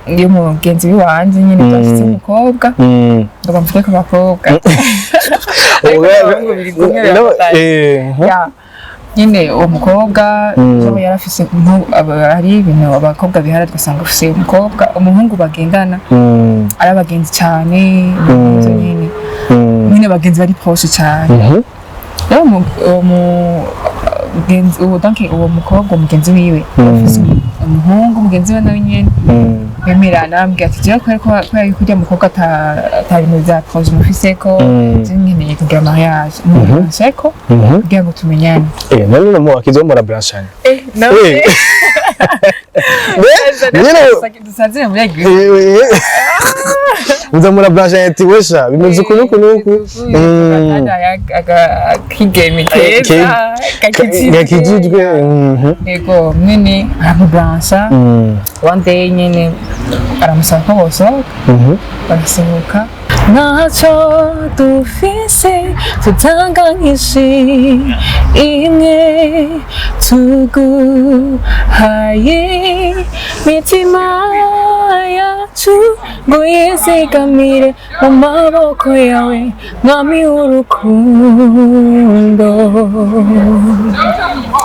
Iyo mugenzi w'iwanje nyine byashitse umukobwa, ngo bamvuge ku bakobwa, ariko n'abahungu biri kumwe birafatanye. Ya, nyine uwo mukobwa mm. Yari afise hari ibintu abakobwa bihara, tugasanga afise umukobwa, umuhungu bagendana, ari abagenzi cyane, ibintu nyine nyine abagenzi bari proche cyane. Rero uwo mugenzi, uwo, donc uwo mukobwa umugenzi wiwe afise umuhungu mugenzi we nawe nyene bemerana, arambwira ati jewe kubera yuko uriya mukobwa ata bintu vya projet mufiseko, je nkeneye kugira mariage mumunseko kugira ngo tumenyane. Eh, none mu wakizo murabranchanye? Eh, nawe. Nyine Dusanzire muri église. Muza murabranchanye ati wesha bimeze uku n'uku n'uku. Akigeme keza gakijijwe. Gakijijwe. Yego, mwene aramubrancha. One day nyene aramusaba ko bosohoka. Barasohoka, ntacyo dufise tutanga nk'ishi imwe tuguhaye, mitima yacu ngo yizigamire mu maboko yawe, mwami w'urukundo.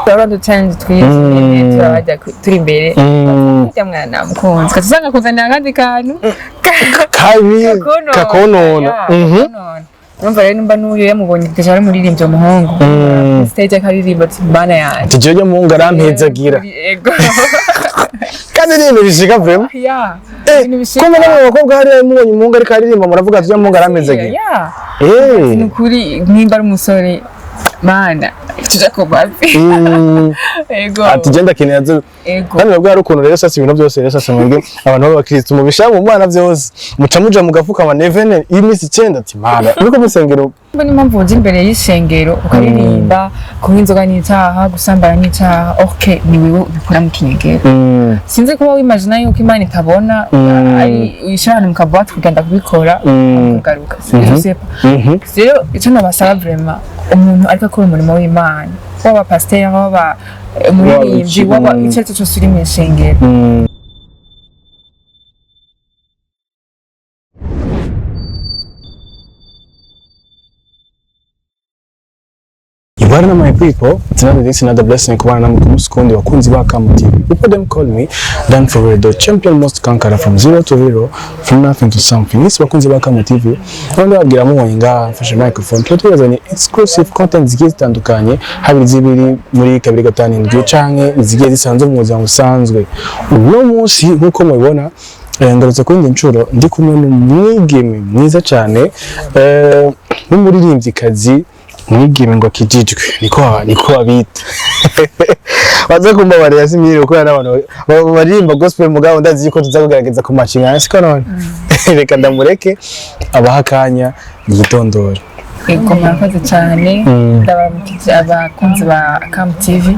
Turabona uduchallenge twiza nyene, turabajya turi imbere. Ujya mwana mukunzi ukazusanga kuzanira akandi kantu Kabi kakonona. Kakonona. Ya, kakonona. Urumva rero nimba n'uyu yamubonye déjà ari umuririmbyi, umuhungu stage akaririmba ati mana yanjye. Ati jewe muhungu arampezagira. Yego. Kandi ni ibintu bishika vraiment. Ya. Ibintu bishika. Kumbe namwe abakobwa hariya mubonye umuhungu ariko aririmba muravuga ati muhungu arampezagira. Ya. Ni ukuri, nimba ari umusore, mana tuja ku mavi. Yego. Ati je ndakeneye aze. Yego. Kandi nabwo hari ukuntu rero sasa ibintu byose rero sasa mwebwe abantu b'abakristo mubishira mu mana byose, muca muja mugapfukama nevene y'iminsi 9 ati mana uriko musengero. Mbona impamvu uja imbere y'ishengero ukaririmba, kunywa inzoga n'icyaha, gusambana n'icyaha, ok, ni wewe ubikora mu kinyegero. Sinzi kuba wimagina yuko Imana itabona. Ari wishyira ahantu mu kabuwate kugenda kubikora, ukagaruka. Je sais pas. Rero icyo nabasaba vraiment, umuntu ariko akora umurimo w'Imana, waba pasiteri, waba umuririmbyi, waba icyo ari cyo cyose uri mu ishengero. Ibana my people, it's another day, it's another blessing kubana namwe ku munsi kundi bakunzi ba Kamu TV. People them call me Dan for the champion, most conqueror, from zero to hero, from nothing to something. Isi bakunzi ba Kamu TV, abandi babwira mubonye ngaha mfashe microphone, tuba tubazanye exclusive content zigiye zitandukanye, haba izibiri muri 257 canke izigiye zisanzwe mu buzima busanzwe. Uno munsi nk'uko mubibona, ngarutse ku yindi nshuro ndi kumwe n'umwigeme mwiza cyane, w'umuririmbyikazi, umwigeme ngo akijijwe, niko babita. Baza kumbabarira simyiri kuko hari n'abantu baririmba gospel, mugabo ndazi yuko tuza kugerageza kumacinga, siko none reka ndamureke abaha akanya yitondora. Yego, murakoze cyane. Ndabaramukije abakunzi ba Kamu TV.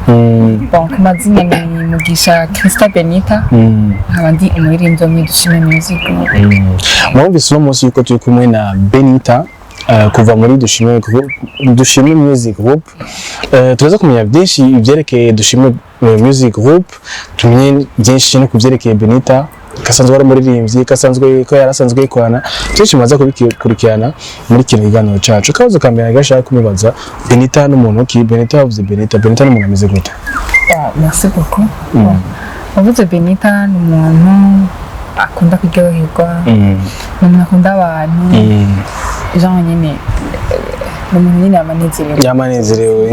Bon, ku mazina ni Mugisha Christa Benita, nkaba ndi umuririmbyi wo muri Dushime Music Group. Mwumvise uno munsi yuko turi kumwe na Benita, kuva muri Dushime Music Group. Turaza kumenya byinshi ibyerekeye Dushime Music Group, tumenye byinshi no kubyerekeye Benita kasanzwe ari umuririmbyi, kasanzwe ko yarasanzwe yikorana byinshi. Mumaze kubikurikirana muri kino kiganiro cacu. Akabazo ka mbere gashaka kumubaza Benita, n'umuntu ki Benita? Yavuze Benita, Benita n'umuntu ameze gute? Bon, merci beaucoup. Bon, wavuze Benita ni umuntu akunda kuryoherwa, ni umuntu akunda abantu, genre nyine ni umuntu nyine amanezerewe. Yamanezerewe.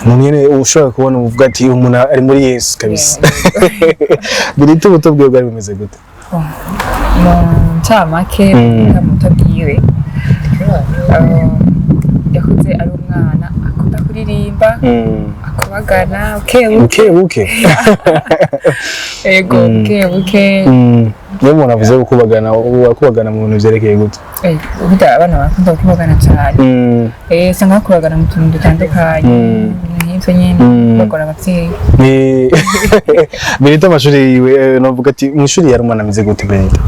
Umuntu nyene ushobora kubona uvuga ati umuntu ari muri Yesu kabisa. Benita ubuto bwiwe bwari bumeze gute? Mu ncamake, Benita mu buto bwiwe, yakuze ari umwana akunda kuririmba, akubagana buke buke. Buke buke. Yego, buke buke. Niyo umuntu avuze gukubagana, wakubagana mu bintu vyerekeye gute? Burya abana barakunda gukubagana cyane. Usanga bakubagana mu tuntu dutandukanye, nk'ibyo nyine, bagora ababyeyi. Benita amashuri yiwe, novuga ati mw'ishuri yari umwana ameze gute Benita?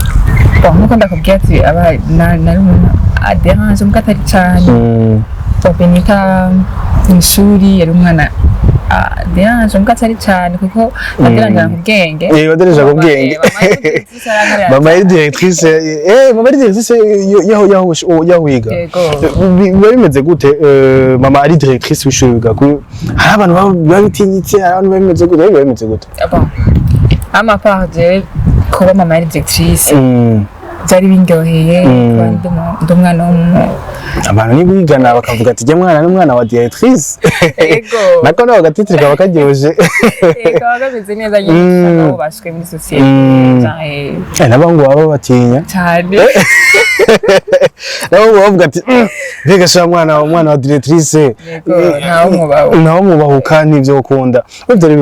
Bon, nkuko ndakubwira ati aba nari umuntu aderanje mbwa atari cyane. Bon, Benita mu ishuri yari umwana Ah, dérange mbwa atari cyane, kuko aderangera ku bwenge. Eh, wadereje ku bwenge. Mama yari directrice. Mama yari directrice, mama yari directrice yaho wiga. Yego. Biba bimeze gute, mama ari directrice w'ishuri wiga? Hari abantu baba bitinyitse, hari abantu biba bimeze gute? Biba bimeze gute? Bon, à ma part, jewe kuba mama yari directrice byari bindyoheye, kuba ndi umwana w'umu Abantu nibigana bakavuga ati: "Jya mwana n'umwana wa directrice." Yego. Nako nawe agatitire kaba karyoshe. Kaba kameze neza nyine, usanga bubashwe muri sosiyete. Canke N'abahungu baba batinya. Cyane. N'abahungu bavuga ati: Mbega sha mwana wa directrice." Yego, ntawe mwubaha. Ntawe mwubahuka, n'ivyo ukunda. Byari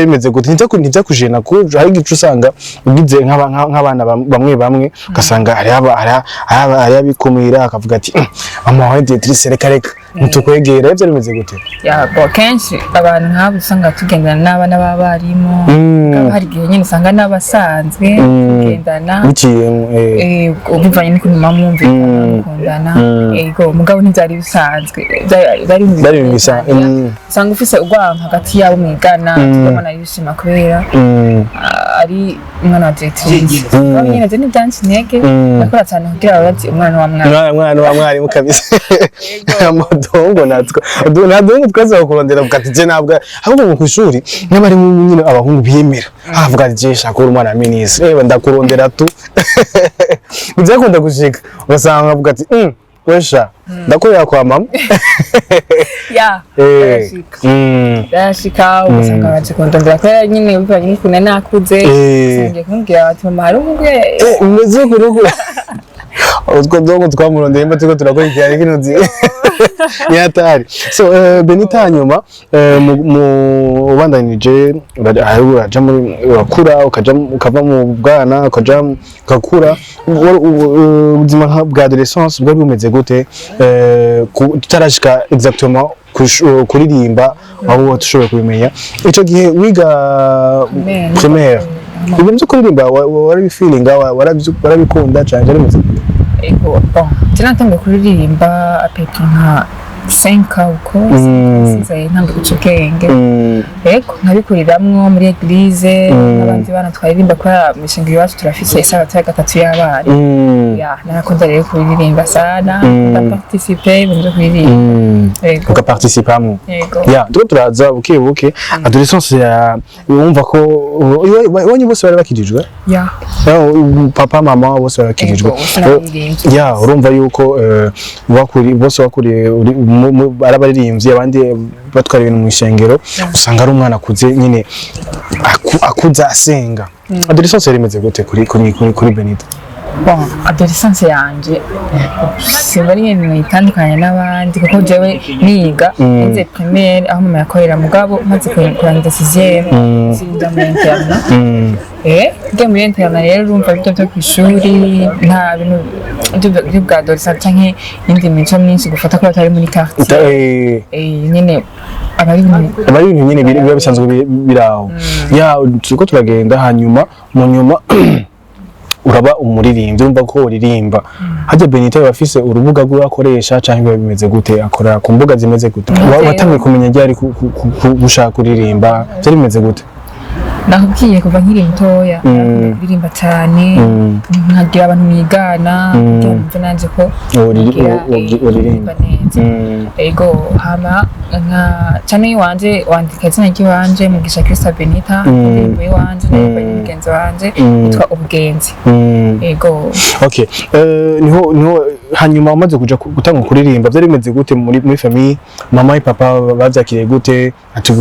bimeze gute? Ntibya kujena ko hari igice usanga ugize nk'abana bamwe bamwe, ugasanga hari abikumira, akavuga ati: Mama wawe directrice, reka reka ntitukwegera." Byari bimeze gute? Ya, bo kenshi abantu nk'abo usanga tugendana n'abana b'abarimu. Hakaba hari igihe nyine usanga n'abasanzwe tugendana. Biciyemo. Bivanye n'ukuntu muba mwumvikana, mukundana. Ego, mugabo ntibyari bisanzwe. Byari ibintu Byari ibintu bisanzwe. Usanga ufise urwanko hagati y'abo mwigana, tukabona yishima kubera ari umwana wa directrice. Mugabo nyine je ntibyanca intege. Nakora cyane kugira babe bati: "Umwana wa mwana." Mwana wa mwarimu kabisa. Amadongo natwo nta dongo twaza kurondera, avuga ati: "Je ntabwo." Ahubwo mu kwishuri n'abarimu nyine abahungu biyemera, avuga ati: "Je shaka uri umwana wa minisitiri, ewe ndakurondera tu." Byakunda gushika ugasanga avuga ati: Wesha ndakorera kwa mama." Ya, barashika. Barashika, ugasanga baje kundondera kubera nyine bivanye n'ukuntu nari nakuze. Usangiye kumbwira bati: "Mama, hari umuhungu." Umeze kuruku utwo dongo twamurondeye imba turiko turakurikirana kino ni hatari. So, Benita, hanyuma mu ubandanije uraja muri, urakura, ukaja ukava mu bwana, ukaja ugakura. Ubuzima bwa adolescence bwari bumeze gute, tutarashika exactement kuririmba, aho tushoboye kubimenya ico gihe wiga Primaire. Primaire, ibintu byo kuririmba warabifilinga, warabikunda cyane? Byari bimeze gute? Ego, bon, je natangiye kuririmba à peu près nka 5 ans uko, sizaye ntangiye guca ubwenge. Ego, nkabikuriramwo muri église n'abandi bana twaririmba, kubera mu ishengero iwacu turafise isabato ya gatatu y'abana. Ya, narakunda rero kuririmba sana, ndaparticipe ibintu byo kuririmba. Ego. Ugaparticipamwo. Ego. Ya, turiko turaza buke buke. Adolescence ya wumva ko iwanyu bose bari bakijijwe? Ya. Ya, papa, mama bose bari bakijijwe? Ego, bose n'abaririmbyi. Ya, urumva yuko bose bakuriye ari abaririmbyi, abandi batwara ibintu mu ishengero, usanga ari umwana akuze nyine akuza asenga. Adolescence yari imeze gute kuri Benita? Bon, adolescence yanje simba ari ibintu itandukanye n'abandi, kuko jewe niga nize primaire aho mama yakorera, mugabo maze kurangiza sixième sinja muri internat. Ngiye muri internat rero, urumva ibyo byo kw'ishuri, nta bintu byo bwa adolescence canke iyindi mico myinshi gufata ko batari muri quartier. Nyine aba ari ibintu Aba ari ibintu nyine biba bisanzwe biri aho. Ya, turiko turagenda, hanyuma mu nyuma uraba umuririmbyi, urumva ko uririmba. Harya Benita yaba afise urubuga rwiwe akoresha, canke biba bimeze gute? Akora ku mbuga zimeze gute? Watanguye kumenya ryari gushaka kuririmba? Byari bimeze gute? Nakubwiye, kuva nkiri mutoya narakunda kuririmba cyane, nkagira abantu mwigana kugira numve nanje ko ngira, uririmba. Kuririmba neza. Ego, hama nka channel iwanje wandika izina ry'iwanje, Mugisha Christa Benita, indirimbo iwanje ndirimbo y'umugenzi wanje yitwa Ubugenzi. Ego. Okay, niho hanyuma umaze kuja gutanga kuririmba, byari bimeze gute muri famille? Mama et papa bavyakiriye gute? Ati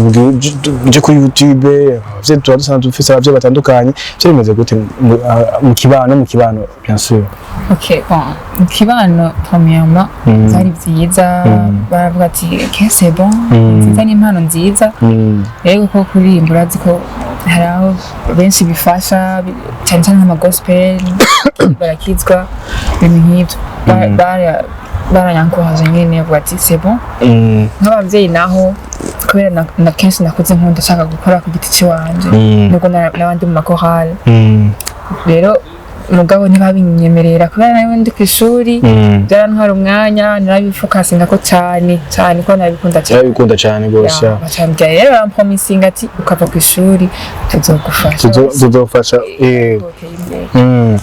uje kuri YouTube, abavyeyi tuba dusanzwe dufise abavyeyi batandukanye, byari bimeze gute mu kibano bien sûr? Okay, bon, mu kibano premièrement byari byiza. Baravuga ati: "Ok, c'est bon, nziza, ni impano nziza." Rero ko kuririmba, urazi ko hari aho benshi bifasha, cyane cyane nk'amagospel, barakizwa, ibintu nk'ibyo. Baranyankoraje nyine, bavuga ati: "C'est bon." Nk'ababyeyi naho, kubera na kenshi nakuze nkunda nshaka gukora ku giti cy'iwanje, nubwo n'abandi mu makorale, rero Mugabo ntibabinyemerera kubera nawe ndi ku ishuri, byarantwara umwanya, narabifokasinga ko cyane cyane, ko nabikunda cyane. Yarabikunda cyane rwose. Ya, bacambwira rero, barampromisinga ati ukava ku ishuri tuzogufasha. Tuzofasha. Gutera imbere.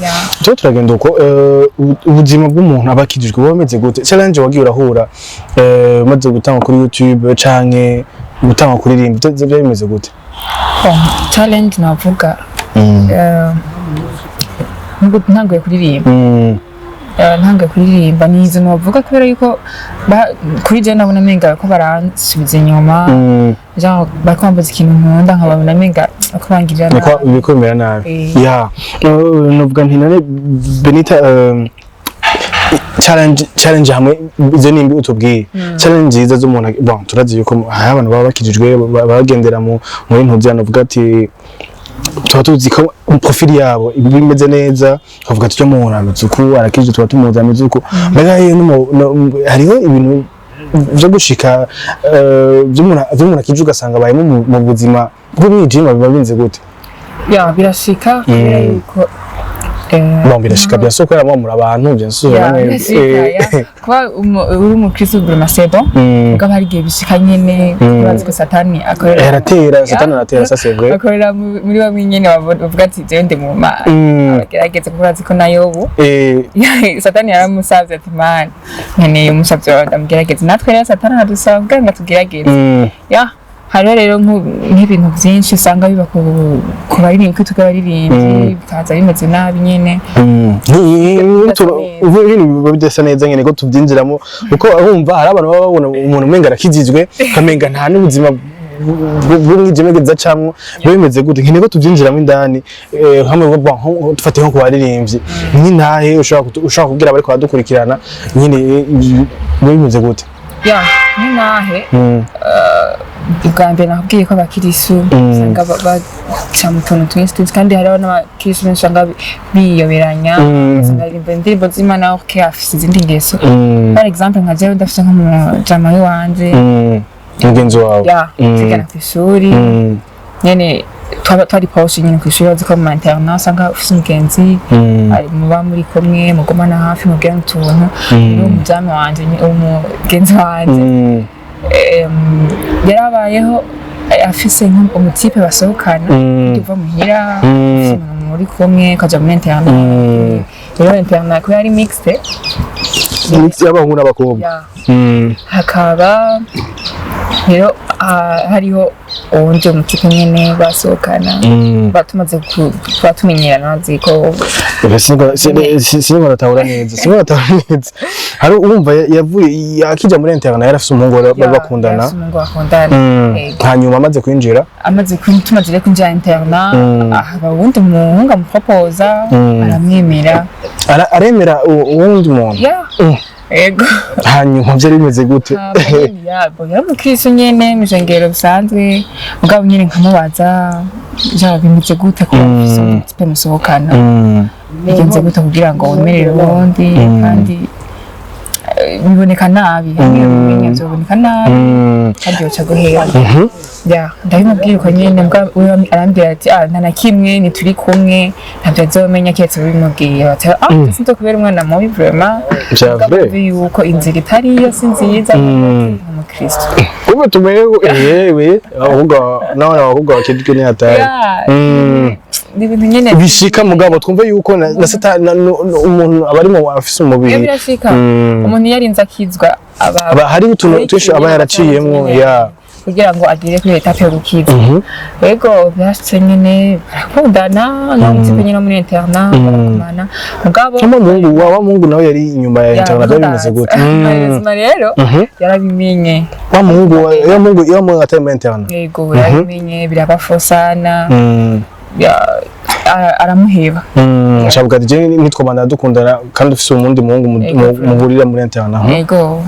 Ya. Tuba turagenda uko, ubuzima bw'umuntu aba akijijwe buba bumeze gute? Challenge wagiye urahura, umaze gutanga kuri YouTube canke gutanga kuririmba, byari bimeze gute? Bon, challenge navuga, nubwo ntanguye kuririmba, ntanguye kuririmba nizo navuga kubera yuko kuri je nabona menga ko baransubiza inyuma, genre bariko bambuza ikintu nkunda, nkababona menga ko bangirira niko nabi. Biriko bimera nabi. Ya, novuga nti none Benita, challenge hamwe izo nimbi utubwiye challenge nziza z'umuntu. Bon, turazi yuko hari abantu baba bakijijwe, bagendera muri ntuzi, novuga ati tuba tuzi ko profil yabo iba imeze neza, tukavuga ati muntu ameze uku, arakijije, tuba tumuzi ameze uku. Mbega yewe hariho ibintu byo gushika, by'umuntu akije ugasanga abayemo mu buzima bw'umwijima, biba binze gute? Ya, birashika kubera yuko Bon, birashika bien sûr, kubera muba muri abantu, bien sûr. Ya, namwe, birashika. Ya, kuba uri umukristo vraiment c'est bon, mugabo hari igihe bishika nyene, urazi ko Satani akorera. Aratera, Satani aratera, ça c'est vrai. Akorera muri bamwe nyene, bavuga ati jewe ndi mu Mana, abagerageza, kuko urazi ko na Yobu Satani yaramusavye ati Mana, nkeneye umusavyi wawe ndamugerageze. Natwe rero Satani aradusaba kugira ngo atugerageze. Ya, hariho rero nk'ibintu byinshi usanga biba ku baririmbyi, kwitwa abaririmbyi, bikaza bimeze nabi nyene. Bidasa neza. Ibintu biba bidasa neza nyene ko tubyinjiramo, kuko urumva hari abantu baba babona umuntu umenga arakijijwe, ukamenga nta n'ubuzima bw'umwijima acamwo. Biba bimeze gute? Nkeneye ko tubyinjiramo indani, hamwe bon, dufate nko ku baririmbyi, nk'intahe ushobora kubwira abariko baradukurikirana nyine, biba bimeze gute? Ya, nk'intahe, ubwa mbere nakubwiye ko abakirisu usanga baca mu tuntu twinshi twinshi, kandi hariho n'abakirisu benshi usanga biyoberanya, usanga baririmba indirimbo z'Imana, ok, afise izindi ngeso. Par exemple nka jewe ndafise nk'umujama w'iwanje. Mugenzi wawe. Ya, tugana kw'ishuri nyene, twaba twari proche nyene kw'ishuri. Bazi ko mu internat usanga ufise umugenzi, ari muba muri kumwe, mugumana hafi, mubwirana utuntu. Niwo mujama wanje, umugenzi wanje. Yarabayeho, afise nk'umutipe basohokana. Uva muhira, ufise umuntu muri kumwe, ukaja muri internat. Rero internat kubera ari mixte, Mix y'abahungu n'abakobwa. Ya, hakaba rero hariho uwundi umutipe nyene basohokana, batumaze kuba tumenyerana, bazi ko Siniko natahura neza, siniko natahura neza. Hari urumva yavuye akija muri internat yari afise umuhungu bari bakundana. Yarafise umuhungu bakundana. Yego. Hanyuma amaze kwinjira, amaze tumaze rero kwinjira internat, haba uwundi muhungu amupropoza, aramwemera. Aremera uwundi muntu? Ya. Yego. Hanyuma byari bimeze gute? Hama nyene, ya, bo yari umukristo nyene mw'ishengero bisanzwe, mugabo nyene nkamubaza ja bimeze gute ko ufise umutipe musohokana, bigenze gute kugira ngo wemerere uwundi, kandi biboneka nabi, hamwe bimenya vyoboneka nabi, kandi yoca guhera. Ya, ndabimubwira uko nyene, mbwa wewe arambwira ati ah, nta na kimwe, ntituri kumwe, ntabyo azomenya keretse ubimubwiye. Bati ah, sinzokubera umwana mubi vraiment. Vya Mugabo vrai. uzi yuko inzira itariyo si nziza nk'umukristo. Kumbe tumenye ko yewe abakobwa n'abana, abakobwa bakijwe ni hatari. Ya, ni ibintu nyene Bishika, mugabo twumve yuko na Satani umuntu aba arimo afise Iyo umubiri. birashika, umuntu iyo arinze akizwa aba Aba hari utuntu twinshi aba yaraciyemwo, ya. Kugira ngo agere kuri étape yo gukiza. Ego, byashitse nyene barakundana n'umutipe nyene wo muri internat, barakumana, mugabo Wa muhungu wa muhungu nawe yari inyuma ya internat, byari bimeze gute? Ubuzima rero yarabimenye. Wa muhungu wa muhungu wa muhungu atari muri internat. Yego, yarabimenye, birabafa sana. Ya, aramuheba. Ashavuga ati je nitwabandana dukundana kandi ufise umundi muhungu muhurira muri internat. Yego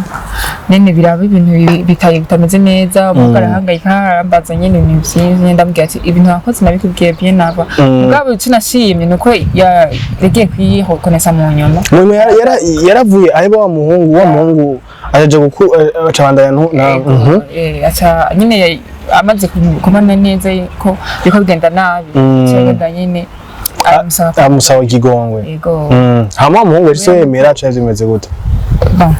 nyene, biraba ibintu bitameze neza, umuhungu arahangayika, arambaza nyene ibintu vyinshi nyene. Ndamubwira ati ibintu wakoze nabikubwiye bien avant. Mugabo ico nashimye nuko yagiye kwirekonesa mu nyuma. Mwe yaravuye aheba wa muhungu ajaja guku acabandanya na Yego, aca nyene amaze kubona neza ko biriko bigenda nabi, aca agenda nyene. Aramusaba. Amusaba ikigongwe. Yego. Hama umuhungu yahise yemera canke bimeze gute? Bon,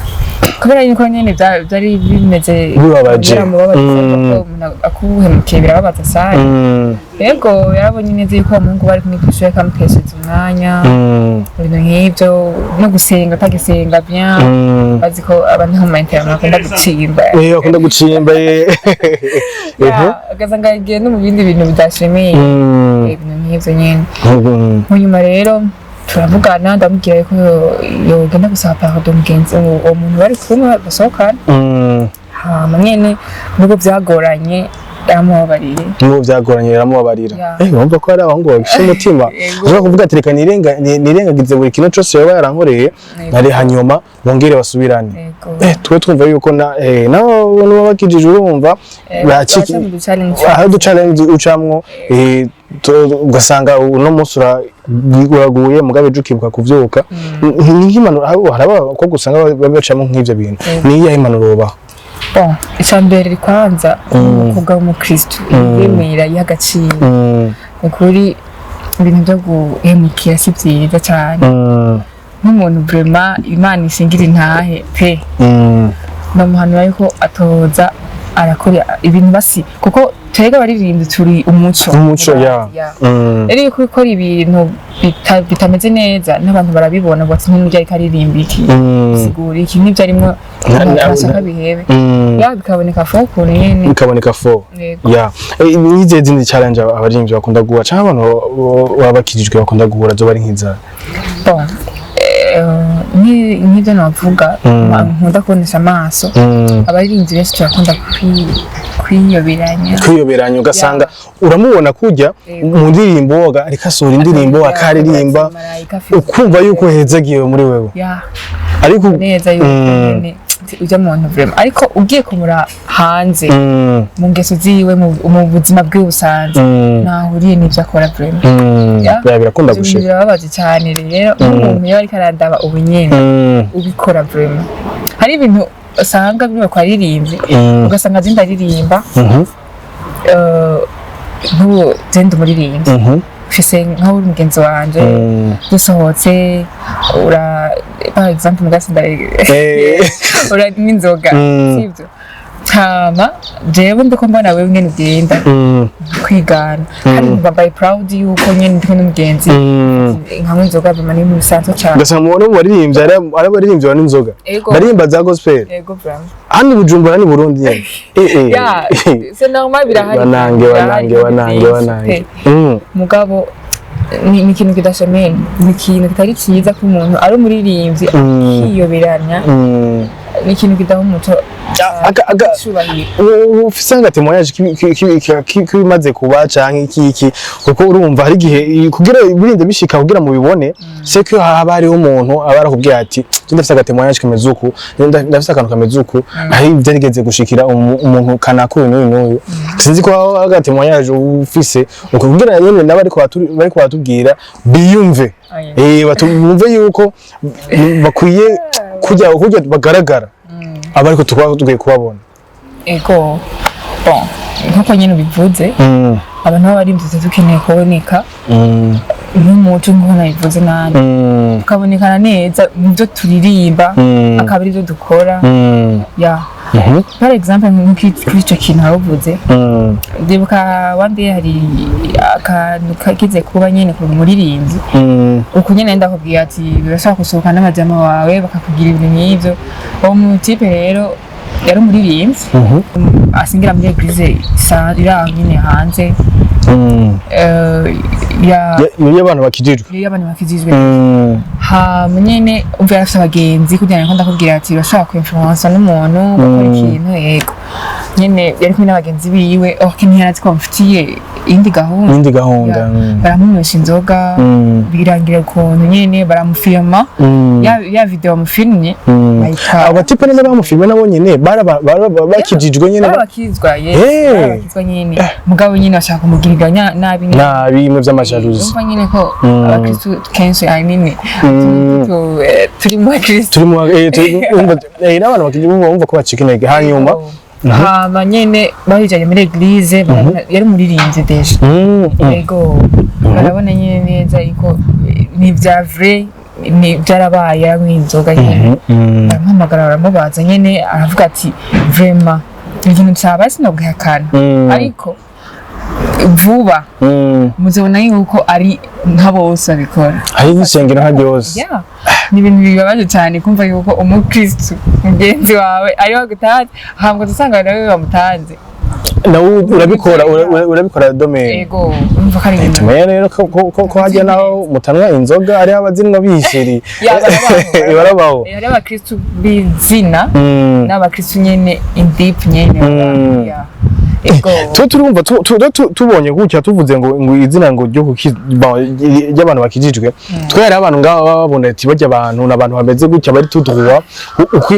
kubera yuko nyene vyari bimeze Bibabaje. Biramubabaza ko umuntu akuhemukiye birababaza sana. Yego, yarabonye neza yuko uwo muhungu bari kumwe kw'ishure kamuteshereza umwanya, ibintu nk'ivyo, no gusenga atagisenga bien. Bazi ko abantu bo mu internet bakunda gucimba. Eh, bakunda gucimba, eh. Ya, ugasanga yagiye no mu bindi bintu bidashimiye, ibintu nk'ivyo nyene. Mu nyuma rero turavugana, ndamubwira yuko yogenda gusaba pardon mugenzi, uwo muntu bari kumwe basohokana. Hama nyene nubwo byagoranye yaramubabariye. Nubwo byagoranye yaramubabarira. Ya. Eh, urumva ko hari abahungu bagifite umutima. Yego. Ushobora kuvuga ati reka nirengagize buri kintu cyose yoba yarankoreye, nari hanyuma bongere basubirane. Yego. Eh, twe twumva yuko na nabo baba bakijije, urumva baca mu du-challenge. Aho udu-challenge ucamwo, ugasanga uno munsi uraguye, mugabe ejo ukibuka kuvyuka. Ni nk'impanuro, hari abakobwa usanga bacamo nk'ivyo bintu, Yego. ni iyihe impanuro wobaha? Bon, icya mbere kwanza, umukobwa w'umukristu yemera, yiha agaciro. Ni ukuri ibintu byo guhemukira si byiza cyane. Nk'umuntu vraiment Imana ishingira intahe pe, bamuhanura yuko atoza arakora ibintu basi, kuko twebwe abaririmbyi turi umuco. Umuco, ya. Ya. Rero iyo ukora ibintu bitameze neza n'abantu barabibona, bati nk'uyu ariko aririmba iki, sigura iki n'ibyo arimo, ntashaka bihebe. Ya, bikaboneka fo ukuntu nyene. Bikaboneka fo. Yego. Ya. Nizihe zindi challenge abaririmbyi bakunda guhura canke abantu baba bakijijwe bakunda guhura, zo bari nk'iza? Bon, nk'ibyo navuga, nkunda kubonesha amaso, abaririmbyi benshi turakunda kwiyoberanya. Kwiyoberanya, ugasanga uramubona kujya Yego. mu ndirimbo ariko asohora indirimbo akaririmba, Marayika afite ukumva yuko hezagiwe muri wewe, ya ariko neza yuko nyene ujya muntu vraiment, ariko ugiye kumura hanze, mu ngeso ziwe, mu buzima bwiwe busanzwe, ntahuriye n'ibyo akora vraiment. Ya. Ya, birakunda Ivyo bintu gushika. birababaje cyane. Rero nk'umuntu iyo ariko arandaba ubu nyene, ubikora vraiment, hari ibintu usanga bimwe ku baririmbyi, ugasanga je ndaririmba, nk'ubu je ndi umuririmbyi, mfise nkaho uri mugenzi wanje, dusohotse, ura par exemple mugasi ura n'inzoga, sivyo? Hama jewe ndiko mbona wewe ngene ugenda kwigana, kandi nkumva mbaye proud yuko nyene ndi kumwe n'umugenzi, nkanywa inzoga bima ni ibintu bisanzwe cyane. Ugasanga mubona mu baririmbyi hari abaririmbyi banywa inzoga, Ego. baririmba za gospel. Yego, vraiment. Hano i Bujumbura ni Burundi nyene, Ya, c'est normal, birahari. Banange. Birahari Banange, kandi banange, byinshi banange. pe. Mugabo ni ikintu kidashemeye, ni ikintu kitari cyiza ko umuntu ari umuririmbyi akiyoberanya. Ni ikintu kidaha umuco icyubahiro. Ufise nga témoignage kibimaze kuba canke iki iki? Kuko urumva hari igihe kugira birinde bishika kugira mubibone, c'est que haba hariho umuntu aba arakubwiye ati je ndafise aga témoignage kameze uku, ndafise akantu kameze uku, aho vyarigeze gushikira umuntu kanaka uyu n'uyu n'uyu. Sinzi ko haba aga témoignage ufise uko, kugira nyene nabo ariko bariko baratubwira biyumve, Aye. batumve yuko bakwiye kujya bagaragara aba, ariko tukaba dukwiye kubabona. Ego, bon, nkuko nyine ubivuze, abantu b'abaririmbyi tuba dukeneye kuboneka nk'umuco, nk'uko nabivuze nanjye, tukabonekana neza mu byo turirimba, akaba ari byo dukora. Ya, par exemple nko kuri icyo kintu waruvuze, ndibuka one day hari akantu kagize kuba nyene ku muririmbyi, uku nyene ndakubwira ati birashobora gusohoka n'amajama wawe bakakugira ibintu nk'ivyo. Uwo mutipe rero yari umuririmbyi, asingira muri église iri aho nyene hanze, ya. Iyo abantu bakijijwe. Iyo abantu bakijijwe. Hama nyene umva yarafise abagenzi, kugira ngo ndakubwira ati urashobora kwinfluensa n'umuntu ugakora ikintu. Yego, nyene yari kumwe n'abagenzi biwe, or ntiyarazi ko bamufitiye iyindi gahunda. Iyindi gahunda. Ya, baramunywesha inzoga, birangira ukuntu nyene baramufilma, ya video bamufilmye bayitwara. Abatipe none bamufilme nabo nyene bakijijwe nyene? Barabakizwa, yes. Barabakizwa nyene, mugabo nyene bashaka kumugirira nabi nyene. Nabi, bimwe vy'amajalousie. Urumva nyene ko abakristu kenshi, I mean, turi mu bakristu. Turi mu n'abantu bakijijwe bumva ko bacika intege hanyuma. Hama nyene babijanye muri église, barabona yari umuririmbyi déjà. Ego, barabona nyene neza yuko ni vya vrai, ni byarabaye, yaranywa inzoga nyene. Baramuhamagara, baramubaza nyene, aravuga ati: "Vraiment ikintu cabaye sinobwihakana, ariko vuba muzobona yuko ari nka bose babikora." Hari n'isengero nka ryose. Yeah. Ni ibintu bibabaje cyane kumva yuko umukristu mugenzi wawe ariwe agutanze, hambwa usanga nawe bamutanze. Nawe urabikora, urabikora domaine. Ego, urumva ko ari ibintu Tumenye rero ko hajya naho mutanwa inzoga ariho abazinwa bihishiriye. Ya, barabaho. Barabaho. Hariho abakristu b'izina n'abakristu nyene in deep nyene. Yeah. Ego. Twe turumva tubonye gutya, tuvuze ngo izina ngo ryo ry'abantu bakijijwe, twe hari abantu ngaho baba babona ati bajya abantu n'abantu bameze gutya, bari tout droit.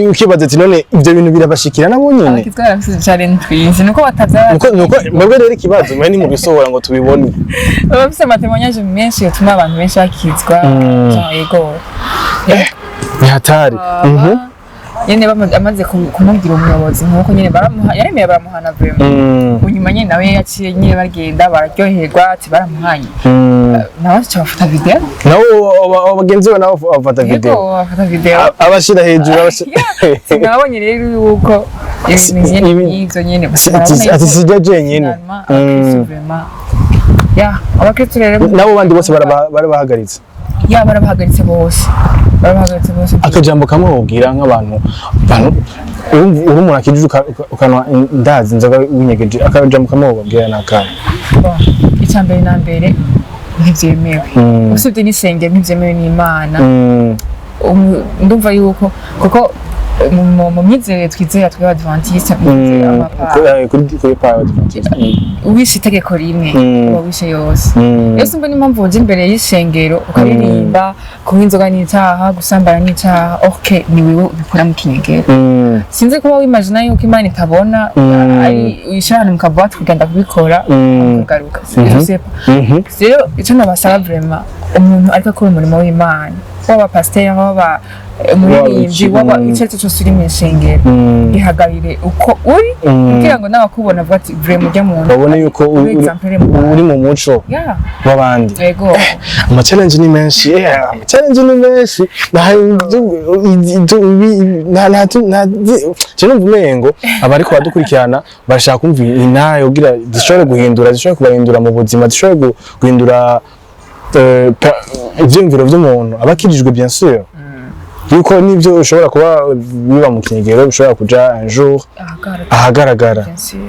Ukibaza ati: "None ivyo bintu birabashikira nabo nyene?" Abakristu barafise challenge twinshi, nuko batavyara. Nuko mwebwe rero ikibazo mwe ni mu bisohora ngo tubibone. Baba bafise ama témoignages menshi yotuma abantu benshi bakizwa. Genre, ego. Ni hatari. Nyene amaze kumubwira umuyobozi nkuko nyene baramuha, yaremeye baramuhana vraiment. Unyuma nyene nawe yaciye nyene bagenda bararyoherwa, ati baramuhanye. Nawe aca bafata vidéo. Nawe bagenzi be nabo bafata vidéo. Yego, bafata vidéo. Abashira hejuru, Sinabonye rero yuko ibintu nyene nk'ivyo nyene ati sijya jenyine. Finalement, abakristu vraiment, ya, abakristu rero Nabo bandi bose barabahagaritse. Ya, barabahagaritse bose, barabahagaritse bose. Akajambo kamwe wobwira nk'abantu, bantu urumva uri umuntu akijije, ukanwa ndazi inzoga winyegeje, akajambo kamwe wobabwira ni akahe? Bon, icya mbere na mbere ntivyemewe. Usibye n'isengero, ntivyemewe n'Imana. Ndumva yuko kuko mu myizerere twizera twe Adventiste, Kuri pa Adventiste. Wishe itegeko rimwe, uba wishe yose. Rero simba n'impamvu woja imbere y'ishengero ukaririmba kunywa inzoga n'icaha, gusambana n'icaha, ok, ni wewe ubikora mu kinyegero. Sinzi kuba wimagina yuko Imana itabona, ari wishira ahantu mu ka boîte kugenda kubikora, ukagaruka. Je sais pas. Rero icyo nabasaba vraiment, umuntu ariko akora umurimo w'Imana, waba pasiteri, waba umuririmbyi, waba icyo ari cyo cyose uri mu ishengero, ihagarire uko uri, kugira ngo n'abakubona bavuge ati: "Vraiment ujya muntu Babone yuko uri exemplaire mu bantu." Uri mu muco w'abandi. Yego. Ama challenge ni menshi, ama challenge ni menshi. Nta je numva umengo abariko badukurikirana bashaka kumva intahe kugira zishobore guhindura, zishobore kubahindura mu buzima, zishobore guhindura ivyiyumviro vy'umuntu aba akijijwe, bien sûr, yuko n'ivyo ushobora kuba biba mu kinyegero bishobora kuja un jour ahagaragara. Ahagaragara. Bien sûr.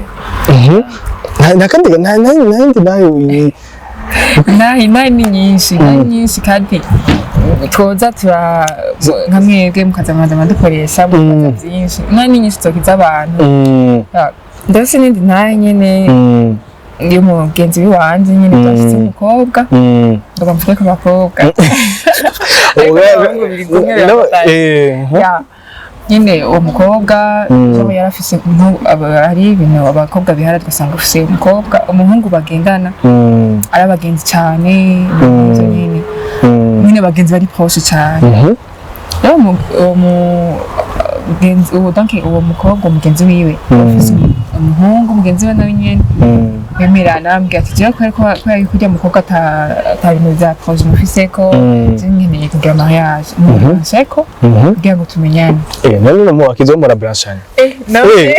Nta kandi nta yindi nayo Nahi ni nyinshi, nahi nyinshi, kandi twoza tura nka mwebwe mukaza muraza dukoresha mukaza byinshi. Nahi ni nyinshi zokiza abantu. Ya, ndetse n'indi ntahe nyene y'umugenzi w'iwanje nyene, twashitse umukobwa, ngo bamvuge ku bakobwa, ariko n'abahungu biri kumwe, birafatanye. Ya, nyine uwo mukobwa mm. yarafise hari ibintu abakobwa bihara, tugasanga ufise umukobwa, umuhungu bagendana, ari abagenzi cyane, ibintu nyine nyine abagenzi bari proche cyane. Rero uwo mugenzi, uwo, donc uwo mukobwa umugenzi wiwe afise umuhungu mugenzi we nawe nyene bemerana, arambwira ati: "Jewe kubera yuko urya mukobwa ata bintu vya projet mufiseko, je nkeneye kugira mariage mumunseko kugira ngo tumenyane." Eh, none no wakizo mura branchanye? Eh, nawe.